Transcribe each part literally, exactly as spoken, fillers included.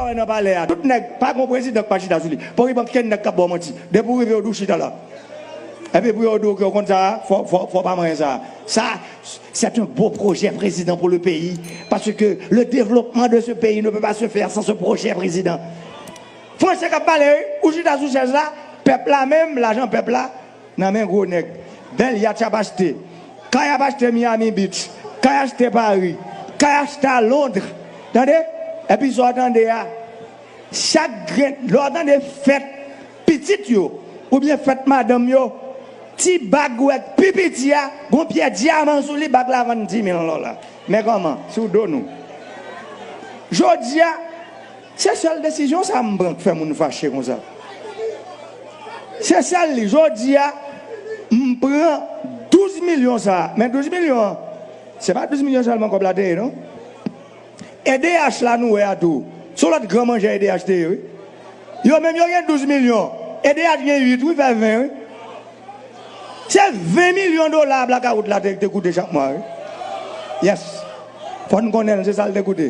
Nan palè a, tout nèg, pa gon prezidan k pa chita sou li. Pa gen okenn nèg k ap ba w manti. Depi w rive, yo di w chita la. Epi pou yo di w ke w konn sa, fò, fò, fò w pa manyen sa. Ça, c'est un beau projet, président, pour le pays. Parce que le développement de ce pays ne peut pas se faire sans ce projet, président. Franse k ap pale, wi. Ou chita sou chèz la, pèp la menm, lajan pèp la, nan men gwo nèg. Bèl yat y ap achte. Kay y ap achte Miami Beach. Kay achte Paris. Kay achte a Londres. Tande? Epi sa w tande a, chak grenn, lè w tande fèt pitit yo, oubyen fèt madanm yo, ti bag ou wè k pi piti a, gon pyè dyaman sou li, bag la vann dis mil dola. Men kòman, sou do nou. Jodi a, se sèl desizyon sa m pran k fè moun fache konsa. Se sèl li. Jodi a, m pran douz milyon sa. Men douz milyon an, se pa douz milyon sèlman kòb la te ye, non? E D H la nou wè a tou. Se yon lòt gran manjè E D H te ye, wi. Yo menm yo gen douz milyon. E D H gen uit, wi, fè ven, wi. Se ven milyon dola blakawout la te, te koute chak mwa, wi. Yes. Fò n konnen l, se sa l te koute.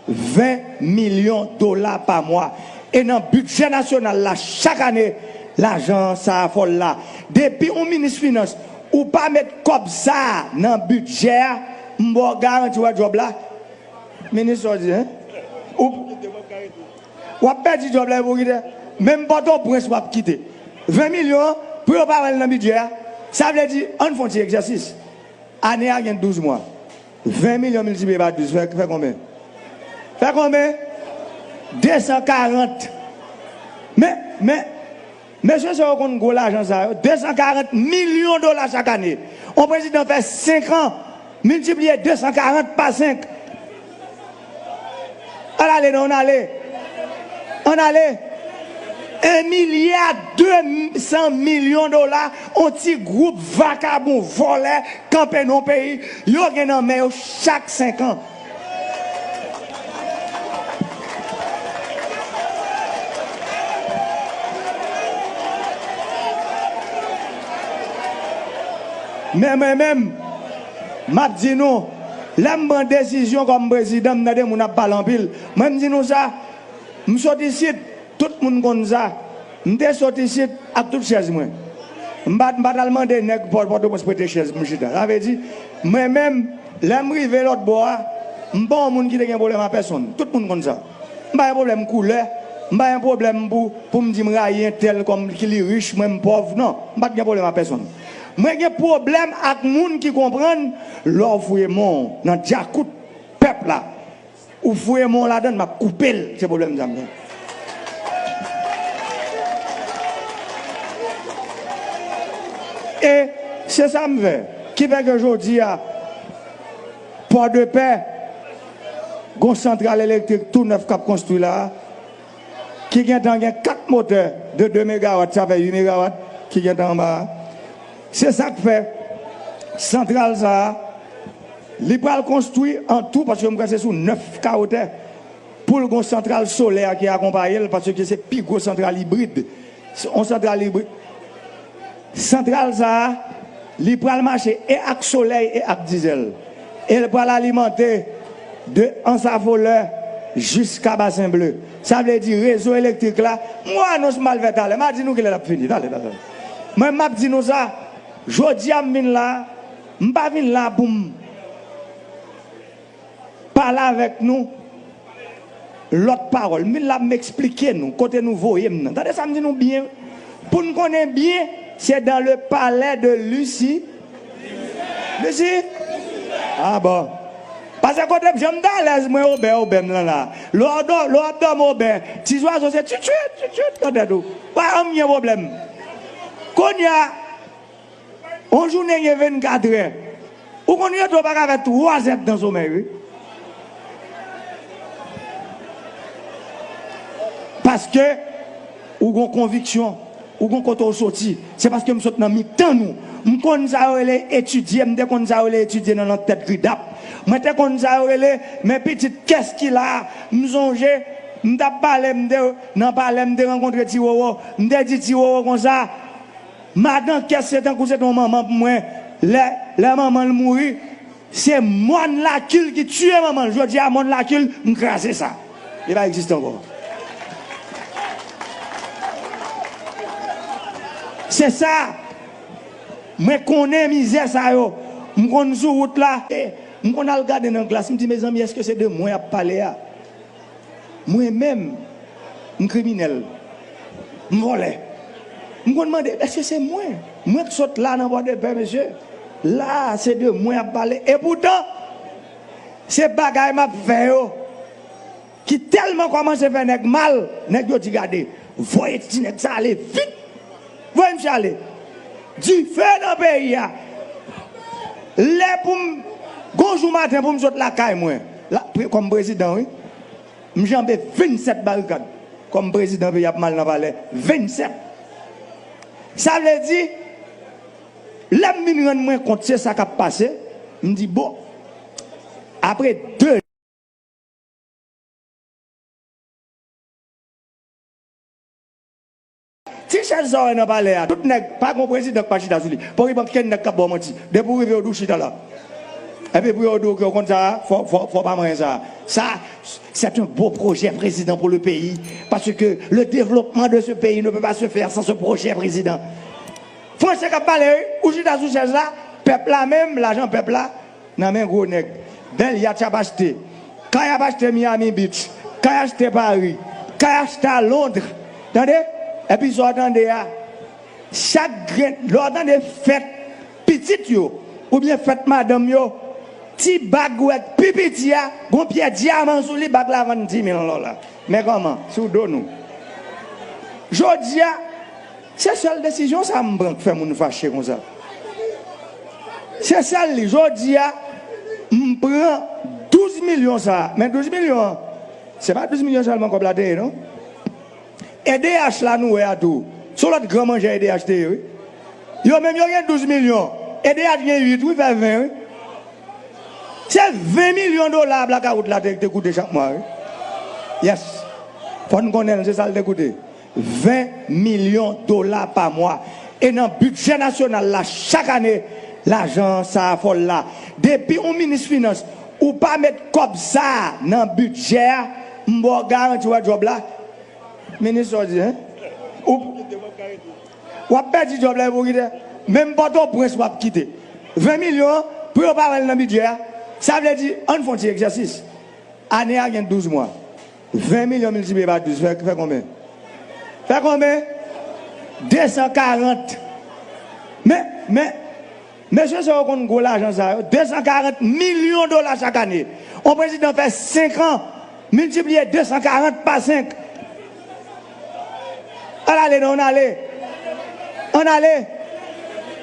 Ven milyon dola pa mwa. E nan bidjè nasyonal la, chak ane, lajan sa a fòl la. Depi yon minis finans, ou pa met kòb sa a nan bidjè a, m ba w garanti w wè djòb la. Minis sa w di, en? Ou, w ap pèdi djòb la epi w kite. Menm Pòtoprens w ap kite. Ven milyon an, pou yo pa wè l nan bidjè a, sa vle di, ann fè yon ti egzèsis. Ane a gen douz mwa. Ven milyon miltipliye pa douz, fè, fè konbyen? Fè konbyen? De san karant. Men, men, mesye sa yo konn gwo lajan sa yo. De san karant milyon dola chak ane. On prezidan fè senk an, miltipliye de san karant pa senk. Ann ale non, ann ale. Ann ale. En milya de san milyon dola, on ti gwoup vakabon, vòlè, kanpe nan peyi, yo gen nan men yo chak senk an. Men mwen menm, m ap di nou, lè m pran desizyon kòm prezidan, m tande moun ap pale anpil. Mwen, m di nou sa, m sot isit, tout moun konn sa. M te sot isit ak tout chèz mwen. M pa, m pa t al mande nèg Pò-, Pòtoprens prete chèz pou m chita. Sa vle di, mwen menm, lè m rive lòt bò a, m pa yon moun ki te gen pwoblèm a pèsonn. Tout moun konn sa. M pa gen pwoblèm koulè. M pa gen pwoblèm pou, pou m di m rayi entèl kòm ki li rich, mwen m pòv. Non, m pa t gen pwoblèm a pèsonn. Mwen gen pwoblèm ak moun ki konprann lè w fouye men w nan djakout pèp la. Ou fouye men w ladan l, m ap koupe l. Se pwoblèm sa m gen. E se sa m fè. Ki fè ke jodi a, Pòdepè, gon santral elektrik tou nèf k ap konstwi la a, ki gentan gen kat motè de de megawat, sa fè uit megawat ki gentan anba a. Se sa k fè santral sa a, li pral konstwi an tou, paske m kwè se sou nèf ka wotè, pou l gon santral solè ki akonpaye l, paske se pi gwo santral ibrid. Se yon santral ibrid. Santral sa a, li pral mache e ak solèy e ak dizèl. E l pral alimante de Ansafolè jiska Basen Ble. Sa vle di rezo elektrik la, m wè anons m al fè talè, m a di nou kilè l ap fini, talè, talè. Mwen, m ap di nou sa, jodi a m vin la, m pa vin la pou m pale avèk nou lòt pawòl. M vin la pou m eksplike nou kote nou voye m nan. Tande sa m di nou byen. Pou n konnen byen, se dans le palais de Lucie. Lucie? Ah bon. Paske kote m, jan m t alèz, mwen, obè, obè m lan la. Lè w dò-, lè w ap dòmi obè, ti zwazo se tchitchit, tchitchit nan tèt ou. Pa anyen pwoblèm. Kounye a, yon jounen gen vennkatrè. Ou konn rete w pa ka fè twa zèd nan somèy, wi. Paske ou gon konviksyon, ou gon kote w soti. Se paske m sot nan mitan nou. M konn sa yo rele etidye, m te konn sa yo rele etidye nan, nan tèt Gridap. Mwen te konn sa yo rele, men pitit kès ki la, m sonje, m t ap pale, m te, nan palè, m te rankontre Ti Wowo. M te di Ti Wowo konsa, Madan Kès se tankou se te yon manman pou mwen. Lè, lè manman l mouri, se mòn Lakil ki tiye manman l. Jodi a, mòn Lakil, m kraze sa. Li pa egziste ankò. Se sa. Mwen konnen mizè sa yo. M konn sou wout la. E, m konn al gade nan glas, m di, mezanmi, èske se de mwen y ap pale a? Mwen menm, m kriminèl. M vòlè. M konn mande, èske se mwen? Mwen k sot la nan Pòdepè, mesye. La, se de mwen y ap pale. Epoutan, se bagay m ap fè yo ki tèlman kòmanse fè nèg mal, nèg yo di, gade, voye ti nèg sa ale vit. Voye misye ale. Dife nan peyi a. Lè pou m, gon jou maten pou m sot lakay mwen, la, pre-, kòm prezidan, wi, m janbe vennsèt barikad. Kòm prezidan, peyi ap mal nan palè. Vennsèt. Sa vle di, lè m vin rann mwen kont se sa k ap pase, m di, bon, apre de Ti chèz sa w wè nan palè a, tout nèg, pa gon prezidan k pa chita sou li. Poko gen okenn nèg k ap ba w manti. Depi w rive, yo di w chita la. Epi pou yo di w ke w konn sa a, fò, fò, fò w pa manyen sa a. Sa, c'est un beau projet, président, pour le pays. Parce que le développement de ce pays ne peut pas se faire sans ce projet, président. Franse k ap pale, wi. Ou chita sou chèz la, pèp la menm, lajan pèp la, nan men gwo nèg. Bèl yat y ap achte. Kay y ap achte Miami Beach. Kay achte Paris. Kay achte a Londres. Tande? Epi sa w tande a, chak grenn, lè w tande fèt pitit yo, oubyen fèt madanm yo, ti bag ou wè k pi piti a, gon pyè dyaman sou li, bag la vann di mil dola. Men kòman? Sou do nou. Jodi a, se sèl desizyon sa m pran k fè moun fache konsa. Se sèl li. Jodi a, m pran douz milyon sa a. Men douz milyon an, se pa douz milyon sèlman kòb la te ye, non. E D H la nou wè a tou. Se yon lòt gran manjè E D H te ye, wi. Yo menm yo gen douz milyon. E D H gen uit, wi, fè ven, wi. Se ven milyon dola blakawout la te, te koute chak mwa, wi. Yes. Fò n konnen l, se sa l te koute. Ven milyon dola pa mwa. E nan bidjè nasyonal la, chak ane, lajan sa a fò l la. Depi yon minis finans, ou pa met kòb sa a nan bidjè a, m ba w garanti, w wè djòb la. Minis, sa w di, en? Ou, w ap pèdi djòb la epi w kite. Menm Pòtoprens w ap kite. Ven milyon an, pou yo pa wè l nan bidjè a, sa vle di, ann fè yon ti egzèsis. Ane a gen douz mwa. Ven milyon miltipliye pa douz, fè, fè konbyen? Fè konbyen? De san karant. Men, men, mesye sa yo konn gwo lajan sa yo. De san karant milyon dola chak ane. Yon prezidan fè senk an, miltipliye de san karant pa senk. Ann ale non, ann ale. Ann ale.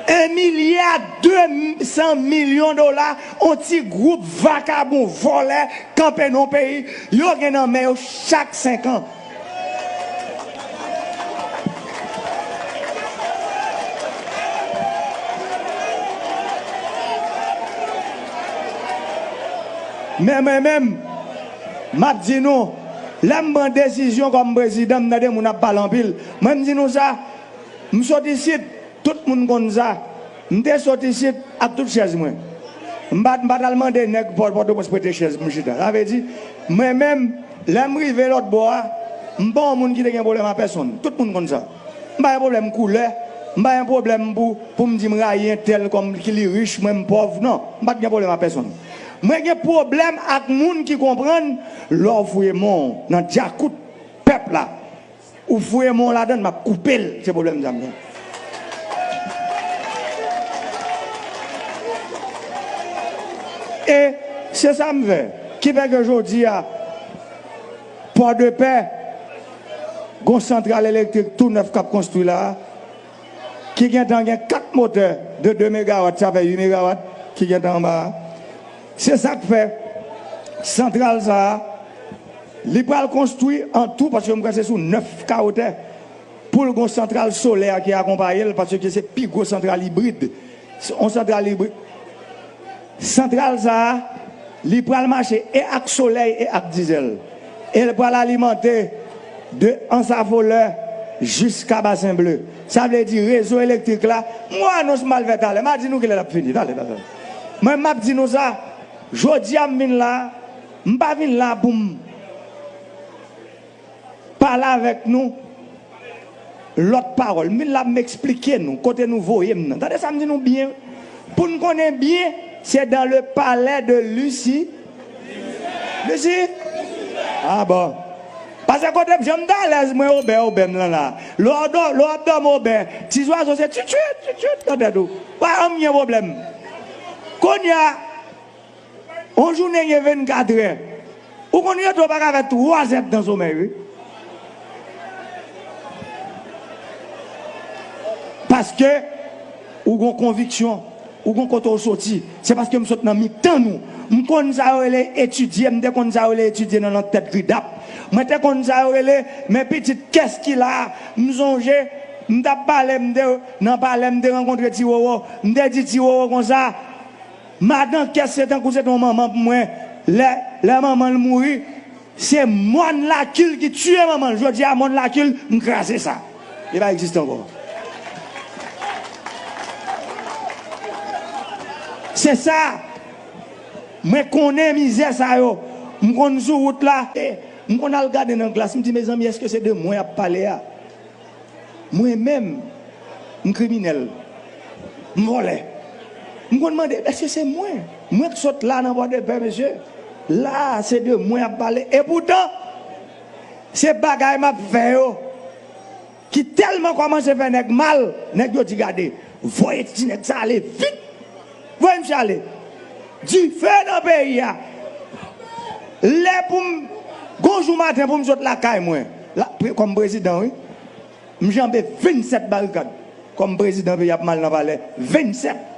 En milya de san milyon dola, yon ti gwoup vakabon vòlè kanpe nan yon peyi, yo gen nan men yo chak senk an. Men mwen menm, m ap di nou, lè m pran desizyon kòm prezidan, m tande moun ap pale anpil. Mwen, m di nou sa, m sot isit, tout moun konn sa. M te sot isit ak tout chèz mwen. M pa, m pa t al mande nèg Pò-, Pòtoprens prete chèz pou m chita. Sa vle di, mwen menm, lè m rive lòt bò a, m pa yon moun ki te gen pwoblèm a pèsonn. Tout moun konn sa. M pa gen pwoblèm koulè, m pa gen pwoblèm pou, pou m di m rayi entèl kòm ki li rich, mwen m pòv. Non, m pa t gen pwoblèm a pèsonn. Mwen gen pwoblèm ak moun ki konprann lè w fouye men w nan djakout pèp la, ou fouye men w ladan l, m ap koupe l. Se pwoblèm sa m gen. E se sa m fè. Ki fè ke jodi a, Pòdepè, gon santral elektrik tou nèf k ap konstwi la a, ki gentan gen kat motè de de megawat, sa fè uit megawat ki gentan anba a. Se sa k fè santral sa a, li pral konstwi an tou, paske m kwè se sou nèf kawo tè, pou l gon santral solè ki akonpaye l, paske se pi gwo santral ibrid. Se yon santral ibrid. Santral sa a, li pral mache e ak solèy e ak dizèl. E l pral alimante de Ansafolè jiska Basen Ble. Sa vle di rezo elektrik la, m wè anons m al fè talè. M a di nou kilè l ap fini. Talè, talè. Mwen, m ap di nou sa, jodi a m vin la, m pa vin la pou m pale avèk nou. Lòt pawòl, m vin la m eksplike nou kote nou voye m nan. Tande sa m di nou byen. Pou n konnen byen, se dans le palais de Lucie. Lucie? Ah bon. Paske kote m, jan m t alèz, mwen obè, obè m lan la. Lè w ap dò-, lè w ap dòmi obè, ti zwazo se tchitchit, tchitchit nan tèt ou. Pa anyen pwoblèm. Kounye a, yon jounen gen vennkatrè. Ou konn rete w pa ka fè twazè tan somèy, wi. Paske ou gon konviksyon, ou gon kote w soti. Se paske m sot nan mitan nou. M konn sa yo rele etidye, m te konn sa yo rele etidye nan, nan tèt Gridap. Mwen te konn sa yo rele, men pitit, kès ki la? M sonje, m t ap pale, m te, nan palè, m te rankontre Ti Wowo. M te di Ti Wowo konsa, madan kès se tankou se te yon manman pou mwen. Lè, lè manman l mouri, se mòn Lakil ki tiye manman l. Jodi a, mòn Lakil, m kraze sa. Li pa egziste ankò. Se sa. Mwen konnen mizè sa yo. M konn sou wout la. E m konn al gade nan glas, m di, mezanmi, èske se de mwen y ap pale a? Mwen menm, m kriminèl. M vòlè. M konn mande, èske se mwen? Mwen k sot la nan Pòdepè, mesye. La, se de mwen y ap pale. Epoutan, se bagay m ap fè yo ki tèlman kòmanse fè nèg mal, nèg yo di, gade, voye ti nèg sa ale vit. Voye misye ale. Dife nan peyi a. Lè pou m, gon jou maten pou m sot lakay mwen, la, pre-, kòm prezidan, wi. M janbe vennsèt barikad. Kòm prezidan peyi ap mal nan palè. Vennsèt.